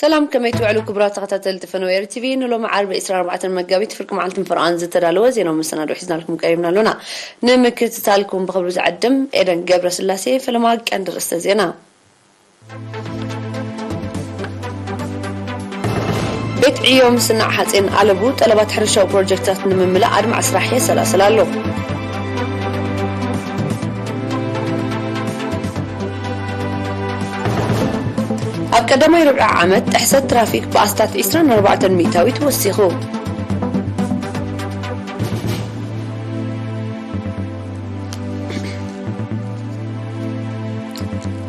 ሰላም፣ ከመይ ትውዕሉ ክቡራት ተኸታተልቲ ፈነወ ኤሪ ቲቪ? ንሎሚ ዓርቢ ዕስራን ኣርባዕተን መጋቢት ፍርቂ መዓልትን ፈረቓን ዝተዳለወ ዜናዊ መሰናድኦ ሒዝናልኩም ቀሪብና ኣሎና። ንምክትታልኩም ብኽብሪ ዝዕድም ኤደን ገብረስላሴ። ፈለማ ቀንዲ ርእስተ ዜና። ቤት ዕዮ ምስናዕ ሓፂን ኣለቡ ጠለባት ሕርሻዊ ፕሮጀክትታት ንምምላእ ኣድማዒ ስራሕ የሰላስል ኣሎ። ኣብ ቀዳማይ ርብዒ ዓመት ጥሕሰት ትራፊክ ብኣስታት ዕስራን ኣርባዕተን ሚእታዊት ወሲኹ።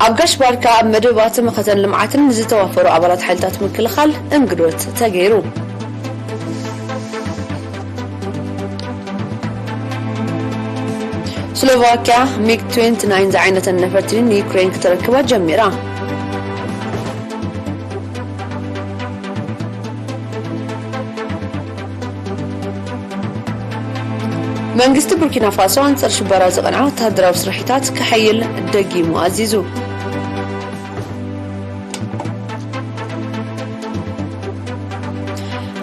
ኣብ ጋሽ ባርካ ኣብ መደባት መኸተን ልምዓትን ንዝተዋፈሩ ኣባላት ሓይልታት ምክልኻል እንግዶት ተገይሩ። ስሎቫኪያ ሚግ ትዌንቲ ናይን ዝዓይነተን ነፈርቲ ንዩክሬን ክተረክባ ጀሚራ። መንግስቲ ቡርኪና ፋሶ ኣንጻር ሽበራ ዝቐንዐ ወተሃደራዊ ስራሒታት ክሓይል ደጊሙ ኣዚዙ።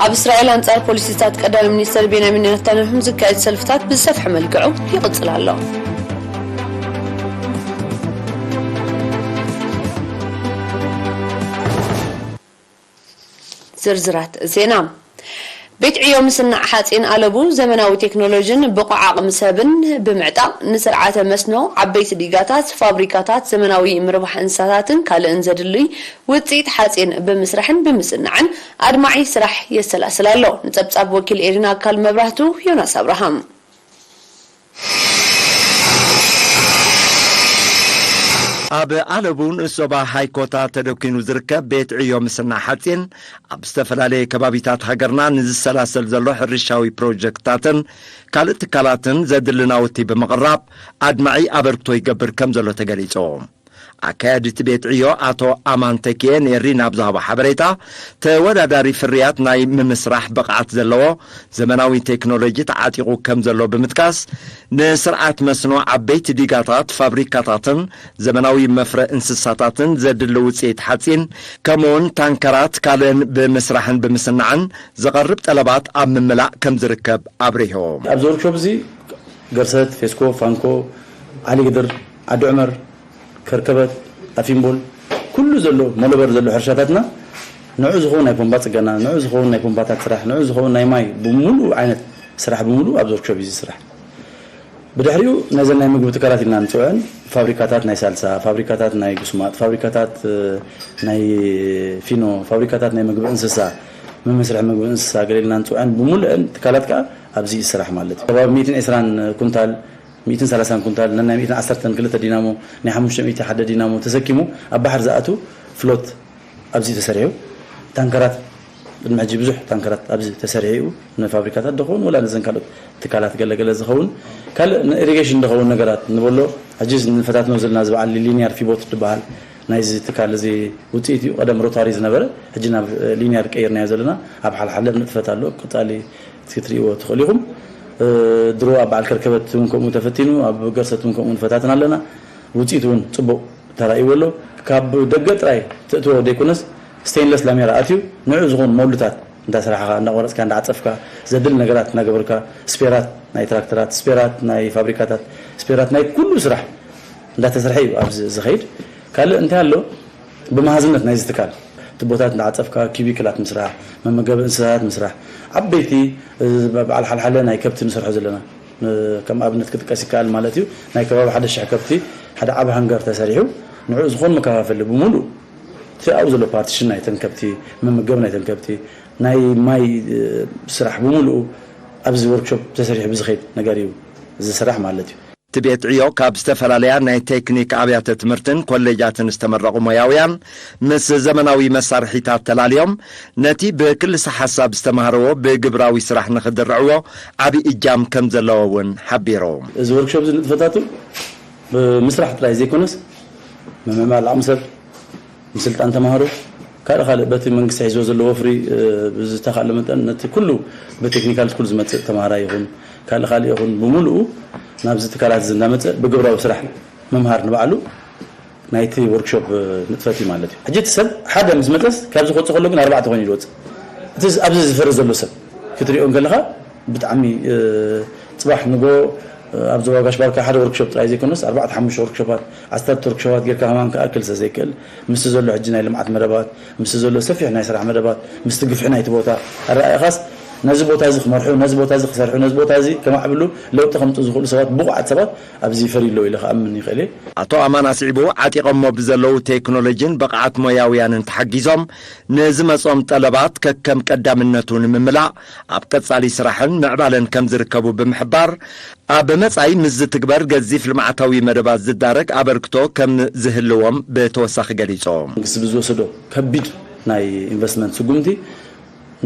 ኣብ እስራኤል ኣንጻር ፖሊሲታት ቀዳማይ ሚኒስተር ቤንያሚን ኔታንያሁ ዝካየድ ሰልፍታት ብዝሰፍሐ መልክዑ ይቕጽል ኣሎ። ዝርዝራት ዜና። ቤት ዕዮ ምስናዕ ሓፂን ኣለቡ ዘመናዊ ቴክኖሎጂን ብቑዕ ዓቕሚ ሰብን ብምዕጣቕ ንስርዓተ መስኖ፣ ዓበይቲ ዲጋታት፣ ፋብሪካታት፣ ዘመናዊ ምርባሕ እንስሳታትን ካልእን ዘድልይ ውፅኢት ሓፂን ብምስራሕን ብምስናዕን ኣድማዒ ስራሕ የሰላስል ኣሎ። ንፀብፃብ ወኪል ኤሪና ኣካል መብራህቱ ዮናስ ኣብርሃም። ኣብ ኣለቡ ንእስ ዞባ ሃይኮታ ተደኪኑ ዝርከብ ቤት ዕዮ ምስናዕ ሓፂን ኣብ ዝተፈላለየ ከባቢታት ሃገርና ንዝሰላሰል ዘሎ ሕርሻዊ ፕሮጀክትታትን ካልእ ትካላትን ዘድሊ ናውቲ ብምቕራብ ኣድማዒ ኣበርክቶ ይገብር ከም ዘሎ ተገሊጹ። ኣካያዲ እቲ ቤት ዕዮ ኣቶ ኣማን ተኪኤ ንኤሪና ኣብ ዝሃቦ ሓበሬታ፣ ተወዳዳሪ ፍርያት ናይ ምምስራሕ ብቕዓት ዘለዎ ዘመናዊ ቴክኖሎጂ ተዓጢቑ ከም ዘሎ ብምጥቃስ፣ ንስርዓት መስኖ፣ ዓበይቲ ዲጋታት፣ ፋብሪካታትን ዘመናዊ መፍረ እንስሳታትን ዘድሊ ውፅኢት ሓፂን ከምኡውን ታንከራት ካልእን ብምስራሕን ብምስናዕን ዝቐርብ ጠለባት ኣብ ምምላእ ከም ዝርከብ ኣብሪሁ። ኣብዚ ወርክሾፕ እዚ ገርሰት፣ ፌስኮ፣ ፋንኮ፣ ዓሊግድር፣ ዓዲ ዑመር፣ ከርከበት፣ ኣፊምቦል ኩሉ ዘሎ ሞለበር ዘሎ ሕርሻታትና ንዑ ዝኸውን ናይ ፖምባ ፅገና፣ ንዑ ዝኸውን ናይ ፖምባታት ስራሕ፣ ንዑ ዝኸውን ናይ ማይ ብምሉኡ ዓይነት ስራሕ ብምሉኡ ኣብዚ ወርክሾፕ እዩ ዝስራሕ። ብድሕሪኡ ነዘን ናይ ምግቢ ትካላት ኢልና ንፅውዐን ፋብሪካታት ናይ ሳልሳ፣ ፋብሪካታት ናይ ጉስማጥ፣ ፋብሪካታት ናይ ፊኖ፣ ፋብሪካታት ናይ ምግቢ እንስሳ፣ መመስርሒ ምግቢ እንስሳ ገለ ኢልና ንፅውዐን ብምሉአን ትካላት ከዓ ኣብዚ እዩ ዝስራሕ ማለት እዩ። ከባቢ ሚእትን ዕስራን ኩንታል ሚእትን ሰላሳን ኩንታል ነናይ ሚእትን ዓሰርተን ክልተ ዲናሞ ናይ ሓሙሽተ ሚእቲ ሓደ ዲናሞ ተሰኪሙ ኣብ ባሕር ዝኣቱ ፍሎት ኣብዚ ተሰሪሑ ታንከራት ቅድሚ ሕጂ ብዙሕ ታንከራት ኣብዚ ተሰሪሑ እዩ ንፋብሪካታት ደኸውን ወላ ነዘን ካልኦት ትካላት ገለገለ ዝኸውን ካልእ ንኢሪጌሽን ዝኸውን ነገራት ንበሎ ሕጂ ንፈታትኖ ዘለና ዝበዓል ሊኒያር ፊቦት ዝበሃል ናይዚ ትካል እዚ ውፅኢት እዩ ቀደም ሮታሪ ዝነበረ ሕጂ ናብ ሊኒያር ቀይርናዮ ዘለና ኣብ ሓልሓለ ንጥፈት ኣሎ ቀፃሊ ክትሪእዎ ትኽእሉ ኢኹም። ድሮ ኣብ በዓል ከርከበት እውን ከምኡ ተፈቲኑ፣ ኣብ ገርሰት እውን ከምኡ ንፈታትን ኣለና። ውፅኢት እውን ፅቡቕ ተራእይዎ ኣሎ። ካብ ደገ ጥራይ ተእትዎ ዘይኮነስ ስቴንለስ ላሜራ ኣትዩ ንዑ ዝኾኑ መውልታት እንዳሰራሕኻ፣ እንዳቆረፅካ፣ እንዳዓፀፍካ፣ ዘድሊ ነገራት እናገበርካ፣ ስፔራት ናይ ትራክተራት፣ ስፔራት ናይ ፋብሪካታት፣ ስፔራት ናይ ኩሉ ስራሕ እንዳተሰርሐ እዩ ኣብዚ ዝኸይድ። ካልእ እንታይ ኣሎ? ብመሃዝነት ናይዚ ትካል ትቦታት እንዳዓፀፍካ ኪቢክላት ምስራሕ፣ መመገቢ እንስሳታት ምስራሕ፣ ዓበይቲ በዓል ሓልሓለ ናይ ከብቲ ንሰርሖ ዘለና ከም ኣብነት ክጥቀስ ይከኣል ማለት እዩ። ናይ ከባቢ ሓደ ሽሕ ከብቲ ሓደ ዓቢ ሃንገር ተሰሪሑ ንዕኡ ዝኾን መከፋፈሊ ብምሉእ እቲ ኣብኡ ዘሎ ፓርቲሽን ናይተን ከብቲ፣ መመገቢ ናይተን ከብቲ፣ ናይ ማይ ስራሕ ብምሉኡ ኣብዚ ወርክሾፕ ተሰሪሑ ብዝኸይድ ነገር እዩ ዝስራሕ ማለት እዩ። እቲ ቤት ዕዮ ካብ ዝተፈላለያ ናይ ቴክኒክ ኣብያተ ትምህርትን ኮሌጃትን ዝተመረቑ ሞያውያን ምስ ዘመናዊ መሳርሒታት ተላልዮም ነቲ ብክልሰ ሓሳብ ዝተማህረዎ ብግብራዊ ስራሕ ንኽድርዕዎ ዓቢ እጃም ከም ዘለዎ እውን ሓቢሩ። እዚ ወርክሾፕ እዚ ንጥፈታቱ ብምስራሕ ጥራይ ዘይኮነስ ምምዕባል ዓቕሚ ሰብ፣ ምስልጣን ተምሃሮ ካልእ ካልእ በቲ መንግስቲ ሒዝዎ ዘሎ ወፍሪ ብዝተኻእለ መጠን ነቲ ኩሉ ብቴክኒካል ስኩል ዝመፅእ ተምሃራይ ይኹን ካልእ ካልእ ይኹን ብምሉኡ ናብዚ ትካላት እዚ እናመፀ ብግብራዊ ስራሕ ምምሃር ንባዕሉ ናይቲ ወርክሾፕ ንጥፈት እዩ ማለት እዩ። ሕጂ እቲ ሰብ ሓደ ምስ መፀስ ካብዚ ክወፅእ ከሎ ግን ኣርባዕተ ኮይኑ ይወፅእ። እቲ ኣብዚ ዝፈሪ ዘሎ ሰብ ክትሪኦ እንከለኻ ብጣዕሚ ፅባሕ ንጎ ኣብዚ ዋጋሽ ባርካ ሓደ ወርክሾፕ ጥራይ ዘይኮነስ ኣርባዕተ ሓሙሽተ ወርክሾፓት ዓሰርተ ወርክሾፓት ጌርካ ከማን ክኣክል ስለ ዘይክእል ምስቲ ዘሎ ሕጂ ናይ ልምዓት መደባት ምስቲ ዘሎ ሰፊሕ ናይ ስራሕ መደባት ምስቲ ግፍሒ ናይቲ ቦታ ኣረኣእኻስ ነዚ ቦታ እዚ ክመርሑ ነዚ ቦታ እዚ ክሰርሑ ነዚ ቦታ እዚ ከማዕብሉ ለውጢ ከምፅኡ ዝኽእሉ ሰባት ብቑዓት ሰባት ኣብዚ ፈርዩ ኣለዉ ኢለ ክኣምን ይኽእል እየ። ኣቶ ኣማን ኣስዒቡ፣ ዓጢቖሞ ብዘለዉ ቴክኖሎጂን ብቕዓት ሞያውያንን ተሓጊዞም ንዝመጾም ጠለባት ከከም ቀዳምነቱ ንምምላእ ኣብ ቀጻሊ ስራሕን ምዕባለን ከም ዝርከቡ ብምሕባር፣ ኣብ መጻኢ ምስ ዝትግበር ገዚፍ ልምዓታዊ መደባት ዝዳረግ ኣበርክቶ ከም ዝህልዎም ብተወሳኺ ገሊጾም። መንግስቲ ብዝወሰዶ ከቢድ ናይ ኢንቨስትመንት ስጉምቲ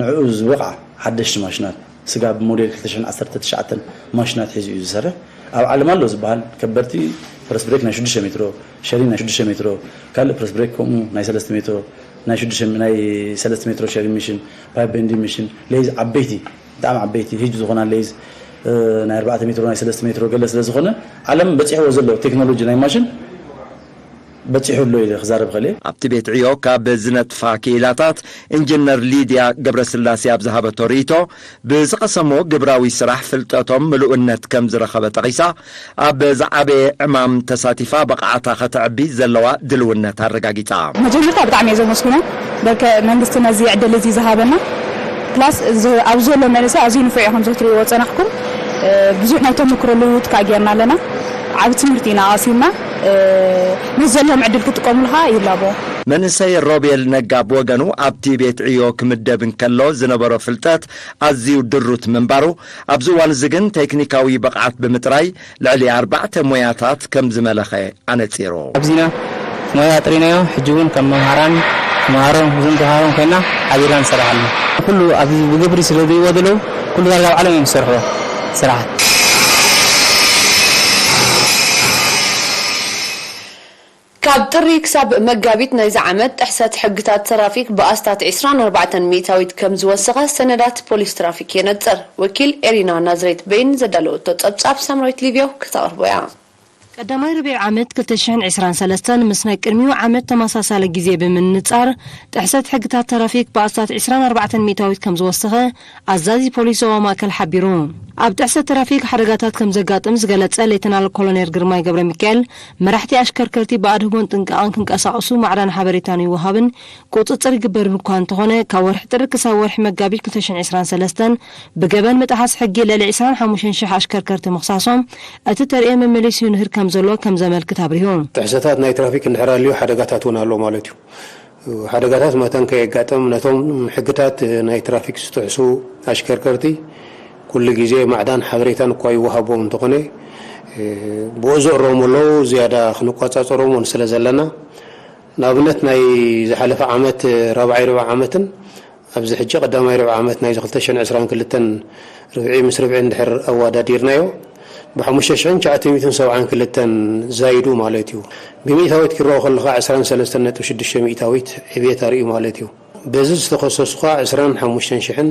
ንዕኡ ዝበቕዓ ሓደሽቲ ማሽናት ስጋብ ሞዴል ክልተ ሽሕን ዓሰርተ ትሽዓተን ማሽናት ሒዙ እዩ ዝሰርሕ። ኣብ ዓለም ኣሎ ዝበሃል ከበድቲ ፕረስ ብሬክ ናይ ሽዱሽተ ሜትሮ፣ ሸሪን ናይ ሽዱሽተ ሜትሮ፣ ካልእ ፕረስ ብሬክ ከምኡ ናይ ሰለስተ ሜትሮ፣ ናይ ሽዱሽተ ናይ ሰለስተ ሜትሮ ሸሪን ሚሽን፣ ፓይፕ ቤንዲንግ ሚሽን፣ ሌዝ ዓበይቲ ብጣዕሚ ዓበይቲ ሂጅ ዝኾና ሌዝ ናይ ኣርባዕተ ሜትሮ ናይ ሰለስተ ሜትሮ ገለ ስለ ዝኾነ ዓለም በፂሕዎ ዘሎ ቴክኖሎጂ ናይ ማሽን በፂሑ ኣሎ ኢለ ክዛረብ ኸእል እየ። ኣብቲ ቤት ዕዮ ካብ ዝነጥፋ ክኢላታት ኢንጂነር ሊድያ ገብረስላሴ ኣብ ዝሃበቶ ርእይቶ፣ ብዝቐሰሞ ግብራዊ ስራሕ ፍልጠቶም ምሉእነት ከም ዝረኸበ ጠቒሳ፣ ኣብ ዝዓበየ ዕማም ተሳቲፋ ብቕዓታ ከተዕቢ ዘለዋ ድልውነት ኣረጋጊጻ። መጀመርታ ብጣዕሚ እየ ዘመስግኖ በርከ መንግስቲ ነዚ ዕድል እዚ ዝሃበና ፕላስ ኣብዚ ዘሎ መንእሰይ ኣዝዩ ንፉዕ እዩ ከምዚ ክትሪእዎ ዝጸናሕኩም ብዙሕ ናይ ተመክሮ ልውውጥ ከዓ ጌርና ኣለና። ዓብ ትምህርቲ ኢና ቀሲምና ምስ ዘለዎም ዕድል ክጥቀሙሉ ከዓ ይላቦ። መንእሰይ ሮቤል ነጋ ብወገኑ ኣብቲ ቤት ዕዮ ክምደብ እንከሎ ዝነበሮ ፍልጠት ኣዝዩ ድሩት ምንባሩ ኣብዚ እዋን እዚ ግን ቴክኒካዊ ብቕዓት ብምጥራይ ልዕሊ ኣርባዕተ ሞያታት ከም ዝመለኸ ኣነጺሩ። ኣብዚና ሞያ ኣጥሪናዮ ሕጂ እውን ከም መምሃራን ተምሃሮን እዞም ተምሃሮን ኮይና ሓቢርና ንሰርሕ ኣለና። ኩሉ ኣብዚ ብግብሪ ስለ ዝሪእዎ ዘለዉ ኩሉ ዳርጋ ባዕሎም እዮም ዝሰርሕዎ ስራሓት። ካብ ጥሪ ክሳብ መጋቢት ናይዚ ዓመት ጥሕሰት ሕግታት ትራፊክ ብኣስታት ዕስራን ኣርባዕተን ሚእታዊት ከም ዝወሰኸ ሰነዳት ፖሊስ ትራፊክ የነጽር። ወኪል ኤሪና ናዝሬት በይን ዘዳለወቶ ጸብጻብ ሳምራዊት ሊብዮ ክተቕርቦ እያ። ቀዳማይ ርብዒ ዓመት ክልተ ሽሕን ዕስራን ሰለስተን ምስ ናይ ቅድሚኡ ዓመት ተመሳሳሊ ግዜ ብምንጻር ጥሕሰት ሕግታት ትራፊክ ብኣስታት ዕስራን ኣርባዕተን ሚእታዊት ከም ዝወሰኸ ኣዛዚ ፖሊስ ዞባ ማእከል ሓቢሩ። ኣብ ጥሕሰት ትራፊክ ሓደጋታት ከም ዘጋጥም ዝገለጸ ሌተናል ኮሎኔል ግርማይ ገብረ ሚካኤል፣ መራሕቲ ኣሽከርከርቲ ብኣድህቦን ጥንቃቐን ክንቀሳቐሱ ማዕዳን ሓበሬታን ይወሃብን ቁጽጽር ይግበርን እኳ እንተኾነ፣ ካብ ወርሒ ጥሪ ክሳብ ወርሒ መጋቢት ክልተ ሽሕን ዕስራን ሰለስተን ብገበን ምጥሓስ ሕጊ ልዕሊ ዕስራን ሓሙሽተን ሽሕ ኣሽከርከርቲ ምኽሳሶም እቲ ተርእዮ መመሊሱ ይንህር ከም ዘሎ ከም ዘመልክት ኣብሪሁ። ጥሕሰታት ናይ ትራፊክ እንድሕር ኣልዩ ሓደጋታት እውን ኣሎ ማለት እዩ። ሓደጋታት መታን ከየጋጥም ነቶም ሕግታት ናይ ትራፊክ ዝጥሕሱ ኣሽከርከርቲ ኩሉ ግዜ ማዕዳን ሓበሬታን እኳ ይወሃቦም እንተኾነ፣ ብኡ ዝእረሙ ኣለዉ፣ ዝያዳ ክንቆጻጸሮም እውን ስለ ዘለና፣ ንኣብነት ናይ ዝሓለፈ ዓመት ራብዓይ ርብዒ ዓመትን ኣብዚ ሕጂ ቀዳማይ ርብዒ ዓመት ናይዚ ክልተ ሽሕን ዕስራን ክልተን ርብዒ ምስ ርብዒ እንድሕር ኣወዳዲርናዮ፣ ብሓሙሽተ ሽሕን ትሽዓተ ሚእትን ሰብዓን ክልተን ዛይዱ ማለት እዩ። ብሚእታዊት ክረኦ ከለኻ ዕስራን ሰለስተን ነጥቢ ሽዱሽተ ሚእታዊት ዕብየት ኣርእዩ ማለት እዩ። በዚ ዝተኸሰሱ ኸኣ ዕስራን ሓሙሽተን ሽሕን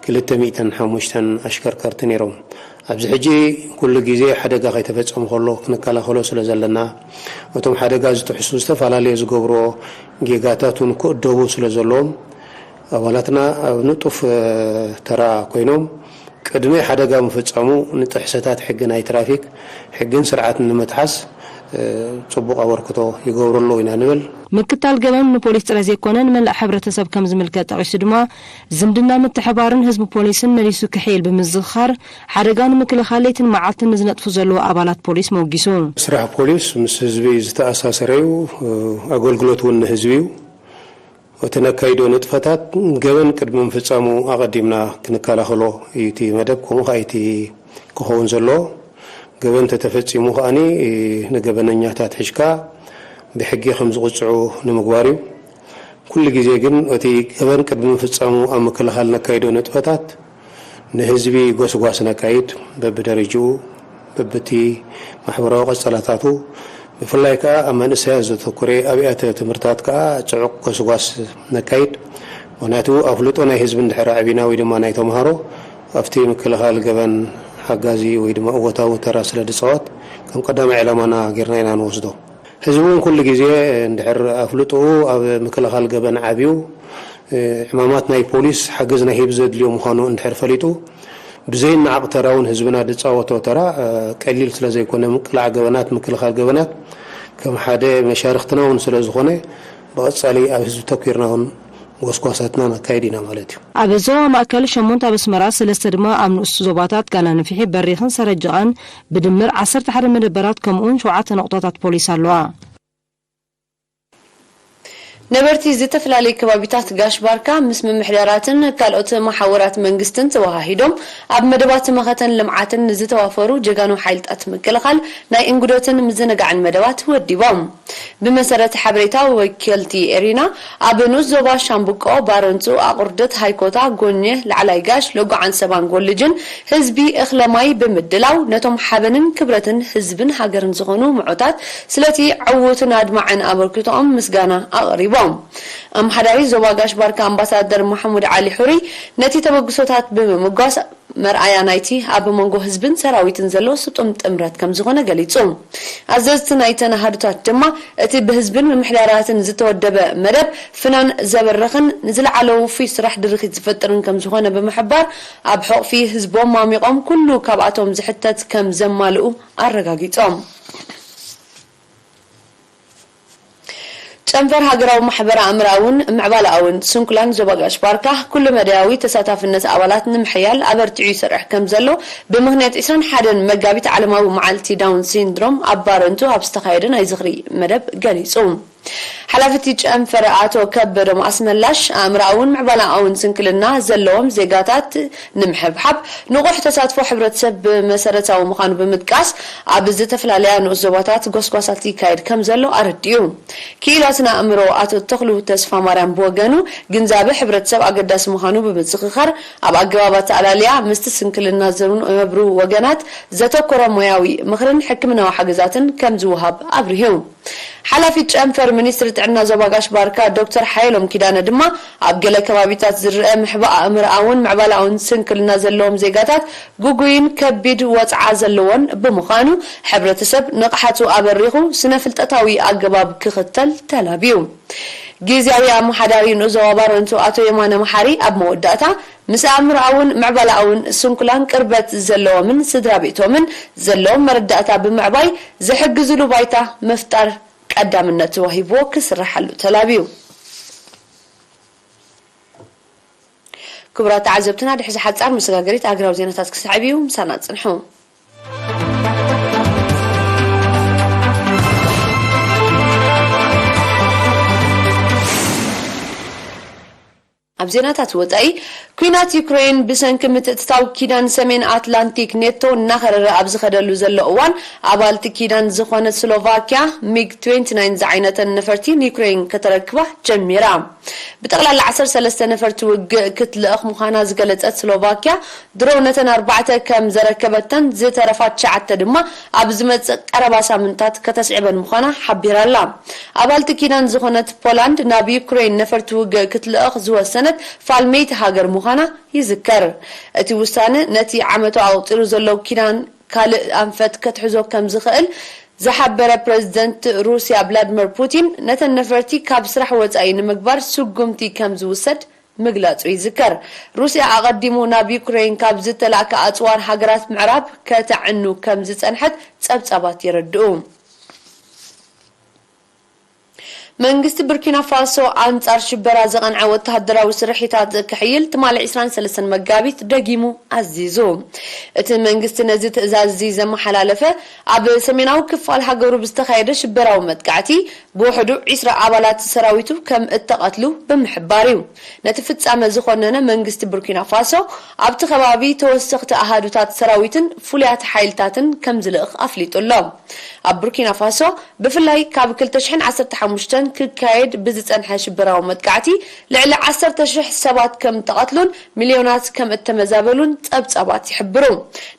ክልተ ሚእትን ሓሙሽተን ኣሽከርከርቲ ነይሮም። ኣብዚ ሕጂ ኩሉ ግዜ ሓደጋ ከይተፈጸመ ከሎ ክንከላኸሎ ስለ ዘለና፣ እቶም ሓደጋ ዝጥሕሱ ዝተፈላለየ ዝገብርዎ ጌጋታት እውን ክእደቡ ስለ ዘለዎም፣ ኣባላትና ኣብ ንጡፍ፣ እ፣ ተራ ኮይኖም ቅድሚ ሓደጋ ምፍጻሙ ንጥሕሰታት ሕጊ ናይ ትራፊክ፣ ሕግን ስርዓትን ንምጥሓስ፣ እ፣ ጽቡቕ ኣበርክቶ ይገብሩ ኣለዉ ኢና ንብል። ምክታል ገበን ንፖሊስ ጥራይ ዘይኮነ ንመላእ ሕብረተሰብ ከም ዝምልከት ጠቒሱ ድማ፣ ዝምድና ምትሕባርን ህዝቢ ፖሊስን መሊሱ ክሕይል ብምዝኽኻር፣ ሓደጋ ንምክልኻል ለይትን መዓልትን ንዝነጥፉ ዘለዉ ኣባላት ፖሊስ መውጊሱ። ስራሕ ፖሊስ ምስ ህዝቢ ዝተኣሳሰረ እዩ። ኣገልግሎት እውን ንህዝቢ እዩ። እቲ ነካይዶ ንጥፈታት ገበን ቅድሚ ምፍጻሙ ኣቐዲምና ክንከላኸሎ እዩ እቲ መደብ፣ ከምኡ ከኣ እዩ እቲ ክኸውን ዘለዎ። ገበን ተተፈጺሙ ከኣኒ ንገበነኛታት ሒዝካ ብሕጊ ከም ዝቕጽዑ ንምግባር እዩ። ኩሉ ግዜ ግን እቲ ገበን ቅድሚ ምፍጻሙ ኣብ ምክልኻል ነካይዶ ንጥፈታት ንህዝቢ ጎስጓስ ነካይድ፣ በብደረጅኡ፣ በብቲ ማሕበራዊ ቀጸላታቱ፣ ብፍላይ ከኣ ኣብ መንእሰያት ዘተኩረ ኣብያተ ትምህርታት ከኣ ጽዑቕ ጎስጓስ ነካይድ። ምኽንያቱ ኣፍልጦ ናይ ህዝቢ እንድሕር ኣዕቢና ወይ ድማ ናይ ተምሃሮ ኣብቲ ምክልኻል ገበን ሓጋዚ ወይ ድማ እወታዊ ተራ ስለ ዝጻወት ከም ቀዳማይ ዕላማና ጌርና ኢና ንወስዶ። ህዝቢ እውን ኩሉ ግዜ እንድሕር ኣፍልጥኡ ኣብ ምክልኻል ገበን ዓብዩ፣ እ፣ ዕማማት ናይ ፖሊስ ሓገዝ ናይ ህዝቢ ዘድልዮ ምዃኑ እንድሕር ፈሊጡ፣ ብዘይነዓቕ ተራ እውን ህዝብና ዝፃወቶ ተራ፣ እ፣ ቀሊል ስለ ዘይኮነ፣ ምቅላዕ ገበናት፣ ምክልኻል ገበናት ከም ሓደ መሻርኽትና እውን ስለ ዝኾነ፣ ብቐጻሊ ኣብ ህዝቢ ተኲርና እውን ጎስጓሳትና ነካይድ ኢና ማለት እዩ። ኣብ ዞባ ማእከል ሸሞንተ፣ ኣብ ኣስመራ ሰለስተ ድማ ኣብ ንኡስ ዞባታት ጋና ንፊሒ፣ በሪኽን ሰረጅቓን ብድምር ዓሰርተ ሓደ መደበራት ከምኡውን ሸውዓተ ነቑጣታት ፖሊስ ኣለዋ። ነበርቲ ዝተፈላለዩ ከባቢታት ጋሽ ባርካ ምስ ምምሕዳራትን ካልኦት መሓውራት መንግስትን ተወሃሂዶም ኣብ መደባት መኸተን ልምዓትን ንዝተዋፈሩ ጀጋኑ ሓይልታት ምክልኻል ናይ እንግዶትን ምዝንጋዕን መደባት ወዲቦም። ብመሰረት ሓበሬታ ወኪልቲ ኤሪና፣ ኣብ ንኡስ ዞባ ሻምብቆ፣ ባረንቱ፣ ኣቑርደት፣ ሃይኮታ፣ ጎኘ፣ ላዕላይ ጋሽ፣ ሎጎ ዓንሰባን ጎልጅን ህዝቢ እኽለ ማይ ብምድላው ነቶም ሓበንን ክብረትን ህዝብን ሃገርን ዝኾኑ ምዑታት ስለቲ ዕዉትን ኣድማዕን ኣበርክቶኦም ምስጋና ኣቕሪቦም። ኣመሓዳሪ ዞባ ጋሽ ባርካ ኣምባሳደር መሐሙድ ዓሊ ሑሪ ነቲ ተበግሶታት ብምምጓስ መርኣያ ናይቲ ኣብ መንጎ ህዝብን ሰራዊትን ዘሎ ስጡም ጥምረት ከም ዝኾነ ገሊጹ። ኣዘዝቲ ናይተን ኣሃዱታት ድማ እቲ ብህዝብን ምምሕዳራትን ዝተወደበ መደብ ፍናን ዘበርኽን ንዝለዓለ ውፉይ ስራሕ ድርኺት ዝፈጥርን ከም ዝኾነ ብምሕባር ኣብ ሕቑፊ ህዝቦም ማሚቖም ኩሉ ካብኣቶም ዝሕተት ከም ዘማልኡ ኣረጋጊጾም። ጨንፈር ሃገራዊ ማሕበር ኣእምሮኣውን ምዕባለኣውን ስንኩላን ዞባ ጋሽ ባርካ ኩሉ መዳያዊ ተሳታፍነት ኣባላት ንምሕያል ኣበርቲዑ ይሰርሕ ከም ዘሎ ብምኽንያት ዕስራን ሓደን መጋቢት ዓለማዊ መዓልቲ ዳውን ሲንድሮም ኣብ ባረንቱ ኣብ ዝተኻየደ ናይ ዝኽሪ መደብ ገሊጹ። ሓላፊ እቲ ጨንፈር ኣቶ ከበዶም ኣስመላሽ ኣእምሮኣውን ምዕባለኣውን ስንክልና ዘለዎም ዜጋታት ንምሕብሓብ ንቑሕ ተሳትፎ ሕብረተሰብ መሰረታዊ ምዃኑ ብምጥቃስ ኣብ ዝተፈላለያ ንኡስ ዞባታት ጎስጓሳት ይካየድ ከም ዘሎ ኣረዲኡ። ክኢላትን ኣእምሮ ኣቶ ተኽሉ ተስፋ ማርያም ብወገኑ ግንዛበ ሕብረተሰብ ኣገዳሲ ምዃኑ ብምዝኽኻር ኣብ ኣገባብ ኣተኣላልያ ምስቲ ስንክልና ዝነብሩ ወገናት ዘተኮረ ሞያዊ ምኽርን ሕክምናዊ ሓገዛትን ከም ዝወሃብ ኣብሪሁ። ሓላፊ ጨንፈር ሚኒስትሪ ጥዕና ዞባ ጋሽ ባርካ ዶክተር ሓየሎም ኪዳነ ድማ ኣብ ገለ ከባቢታት ዝረአ ምሕባእ ኣእምሮኣውን ምዕባለኣውን ስንክልና ዘለዎም ዜጋታት ግጉይን ከቢድ ወጽዓ ዘለዎን ብምዃኑ ሕብረተሰብ ንቕሓቱ ኣበሪኹ ስነ ፍልጠታዊ ኣገባብ ክኽተል ተላብዩ። ግዝያዊ ኣመሓዳሪ ንኡስ ዞባ ባረንቱ ኣቶ የማነ መሓሪ ኣብ መወዳእታ ምስ ኣእምሮኣውን ምዕባለኣውን ስንኩላን ቅርበት ዘለዎምን ስድራ ቤቶምን ዘለዎም መረዳእታ ብምዕባይ ዝሕግዝሉ ባይታ ምፍጣር ቀዳምነት ተዋሂብዎ ክስርሓሉ ተላብዩ። ክቡራት ተዓዘብትና፣ ድሕዚ ሓጻር መሰጋገሪት ኣገራዊ ዜናታት ክስዕብ እዩ። ምሳና ጽንሑ። ኣብ ዜናታት ወጻኢ፣ ኲናት ዩክሬን ብሰንኪ ምትእትታው ኪዳን ሰሜን ኣትላንቲክ ኔቶ እናኸረረ ኣብ ዝኸደሉ ዘሎ እዋን፣ ኣባልቲ ኪዳን ዝኾነት ስሎቫኪያ ሚግ ትዌንቲ ናይን ዝዓይነተን ነፈርቲ ንዩክሬን ከተረክባ ጀሚራ። ብጠቕላላ ዓሰርተ ሰለስተ ነፈርቲ ውግእ ክትልእኽ ምዃና ዝገለጸት ስሎቫኪያ፣ ድሮ ነተን ኣርባዕተ ከም ዘረከበተን፣ ዝተረፋ ትሽዓተ ድማ ኣብ ዝመጽእ ቀረባ ሳምንታት ከተስዕበን ምዃና ሓቢራ ኣላ። ኣባልቲ ኪዳን ዝኾነት ፖላንድ ናብ ዩክሬን ነፈርቲ ውግእ ክትልእኽ ዝወሰነት ፋልመይቲ ሃገር ምዃና ይዝከር። እቲ ውሳነ ነቲ ዓመቱ ኣቑጺሩ ዘሎ ኪዳን ካልእ ኣንፈት ከትሕዞ ከም ዝኽእል ዝሓበረ ፕረዚደንት ሩስያ ቭላድሚር ፑቲን፣ ነተን ነፈርቲ ካብ ስራሕ ወጻኢ ንምግባር ስጉምቲ ከም ዝውሰድ ምግላጹ ይዝከር። ሩስያ ኣቐዲሙ ናብ ዩክሬን ካብ ዝተላእከ ኣጽዋር ሃገራት ምዕራብ ከተዕኑ ከም ዝጸንሐት ጸብጻባት የረድኡ። መንግስቲ ቡርኪና ፋሶ ኣንጻር ሽበራ ዝቐንዐ ወተሃደራዊ ስርሒታት ክሕይል ትማሊ ዕስራን ሰለስተን መጋቢት ደጊሙ ኣዚዙ። እቲ መንግስቲ ነዚ ትእዛዝ እዚ ዘመሓላለፈ ኣብ ሰሜናዊ ክፋል ሃገሩ ብዝተኻየደ ሽበራዊ መጥቃዕቲ ብውሕዱ ዕስራ ኣባላት ሰራዊቱ ከም እተቐትሉ ብምሕባር እዩ። ነቲ ፍጻመ ዝኾነነ መንግስቲ ቡርኪና ፋሶ ኣብቲ ከባቢ ተወሰኽቲ ኣሃዱታት ሰራዊትን ፍሉያት ሓይልታትን ከም ዝልእኽ ኣፍሊጡ ኣሎ። ኣብ ቡርኪና ፋሶ ብፍላይ ካብ ክልተ ሽሕን ዓሰርተ ሓሙሽተን ክካየድ ብዝጸንሐ ሽበራዊ መጥቃዕቲ ልዕሊ ዓሰርተ ሽሕ ሰባት ከም እተቐትሉን ሚልዮናት ከም እተመዛበሉን ጸብጻባት ይሕብሩ።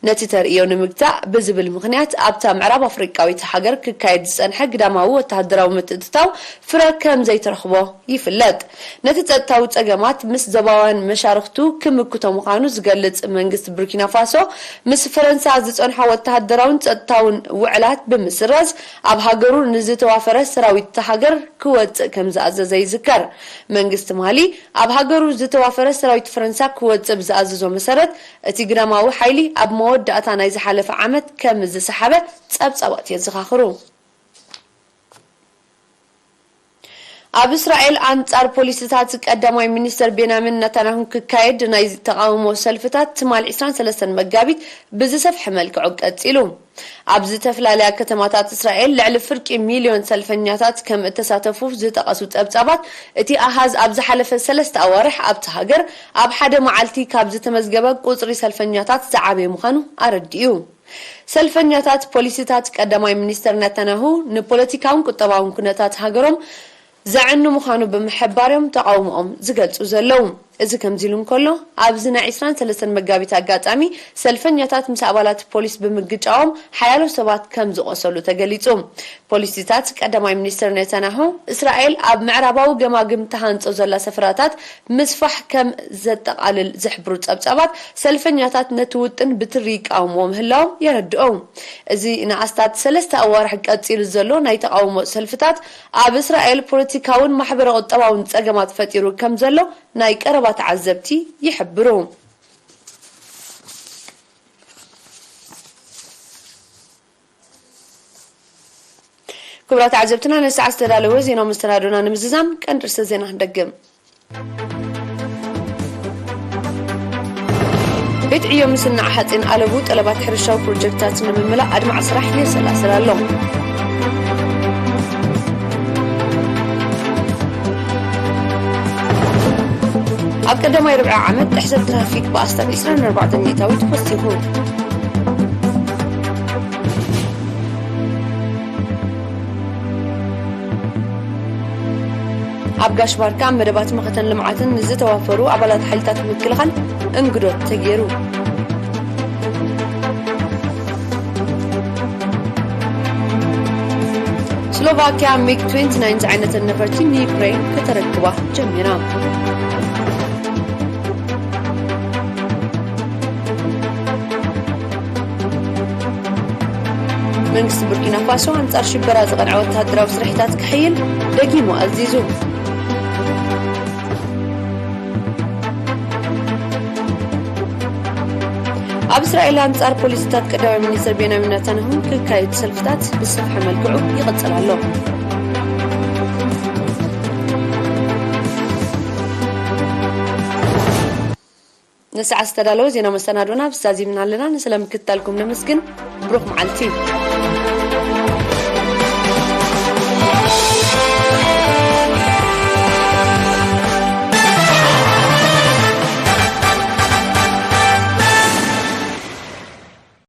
ነቲ ተርእዮ ንምግታእ ብዝብል ምኽንያት ኣብታ ምዕራብ ኣፍሪቃዊት ሃገር ክካየድ ዝጸንሐ ግዳማዊ ወተሃደራዊ ምትእትታው ፍረ ከም ዘይተረኽቦ ይፍለጥ። ነቲ ጸጥታዊ ጸገማት ምስ ዞባውያን መሻርኽቱ ክምክቶ ምዃኑ ዝገልጽ መንግስቲ ቡርኪና ፋሶ፣ ምስ ፈረንሳ ዝጸንሖ ወተሃደራውን ጸጥታውን ውዕላት ብምስራዝ፣ ኣብ ሃገሩ ንዝተዋፈረ ሰራዊት እታ ሃገር ክወጽእ ከም ዝኣዘዘ ይዝከር። መንግስቲ ማሊ፣ ኣብ ሃገሩ ዝተዋፈረ ሰራዊት ፈረንሳ ክወጽእ ብዝኣዘዞ መሰረት፣ እቲ ግዳማዊ ሓይሊ ኣብ መወዳእታ ናይ ዝሓለፈ ዓመት ከም ዝሰሓበ ጸብጻባት የዘኻኽሩ። ኣብ እስራኤል ኣንጻር ፖሊሲታት ቀዳማይ ሚኒስተር ቤንያሚን ነታንያሁ ክካየድ ናይ ተቓውሞ ሰልፍታት ትማል ዕስራን ሰለስተን መጋቢት ብዝሰፍሐ መልክዑ ቀጺሉ። ኣብ ዝተፈላለያ ከተማታት እስራኤል ልዕሊ ፍርቂ ሚልዮን ሰልፈኛታት ከም እተሳተፉ ዝጠቐሱ ጸብጻባት፣ እቲ ኣሃዝ ኣብ ዝሓለፈ ሰለስተ ኣዋርሕ ኣብቲ ሃገር ኣብ ሓደ መዓልቲ ካብ ዝተመዝገበ ቁጽሪ ሰልፈኛታት ዝዓበየ ምዃኑ ኣረዲኡ። ሰልፈኛታት ፖሊሲታት ቀዳማይ ሚኒስተር ነታንያሁ ንፖለቲካውን ቁጠባውን ኩነታት ሃገሮም ዘዕኑ ምዃኑ ብምሕባር እዮም ተቓውሞኦም ዝገልጹ ዘለዉ። እዚ ከምዚ ኢሉ እንከሎ፣ ኣብዚ ናይ ዕስራን ሰለስተን መጋቢት ኣጋጣሚ ሰልፈኛታት ምስ ኣባላት ፖሊስ ብምግጫዎም ሓያሎ ሰባት ከም ዝቖሰሉ ተገሊጹ። ፖሊሲታት ቀዳማይ ሚኒስተር ኔታንያሁ፣ እስራኤል ኣብ ምዕራባዊ ገማግም ተሃንጾ ዘላ ሰፈራታት ምስፋሕ ከም ዘጠቓልል ዝሕብሩ ጸብጻባት፣ ሰልፈኛታት ነቲ ውጥን ብትሪ ይቃወምዎ ምህላዎም የረድኦ። እዚ ንኣስታት ሰለስተ ኣዋርሕ ቀጺሉ ዘሎ ናይ ተቓውሞ ሰልፍታት፣ ኣብ እስራኤል ፖለቲካውን ማሕበረ-ቁጠባውን ጸገማት ፈጢሩ ከም ዘሎ ናይ ቀረባ ተዓዘብቲ ይሕብሩ። ክቡራት ተዓዘብትና፣ ንሰዓት ዝተዳለወ ዜናዊ መሰናዶና ንምዝዛም ቀንዲ ርእሰ ዜና ክንደግም። ቤት ዕዮ ምስናዕ ሓፂን ኣለቡ ጠለባት ሕርሻዊ ፕሮጀክትታት ንምምላእ ኣድማዕ ስራሕ የሰላስል ኣሎ። ኣብ ቀዳማይ ርብዒ ዓመት ጥሕሰት ትራፊክ ብኣስታት ዕስራን ኣርባዕተን ሚእታዊት ወሲኹ። ኣብ ጋሽ ባርካ ኣብ መደባት መኸተን ልምዓትን ንዝተዋፈሩ ኣባላት ሓይልታት ምክልኻል እንግዶት ተገይሩ። ስሎቫኪያ ሚግ ትዌንቲ ናይን ዝዓይነተን ነፈርቲ ንዩክሬን ከተረክባ ጀሚራ። መንግስቲ ቡርኪና ፋሶ ኣንጻር ሽበራ ዝቐንዐ ወተሃደራዊ ስርሒታት ክሕይል ደጊሙ ኣዚዙ። ኣብ እስራኤል ኣንጻር ፖሊሲታት ቀዳማይ ሚኒስትር ቤንያሚን ነታንያሁ ክካየድ ሰልፍታት ብዝሰፍሐ መልክዑ ይቕጽል ኣሎ። ንሰዓት ዝተዳለወ ዜና መሰናዶና ብዛዚምና ኣለና። ንስለ ምክትታልኩም ነመስግን። ብሩኽ መዓልቲ።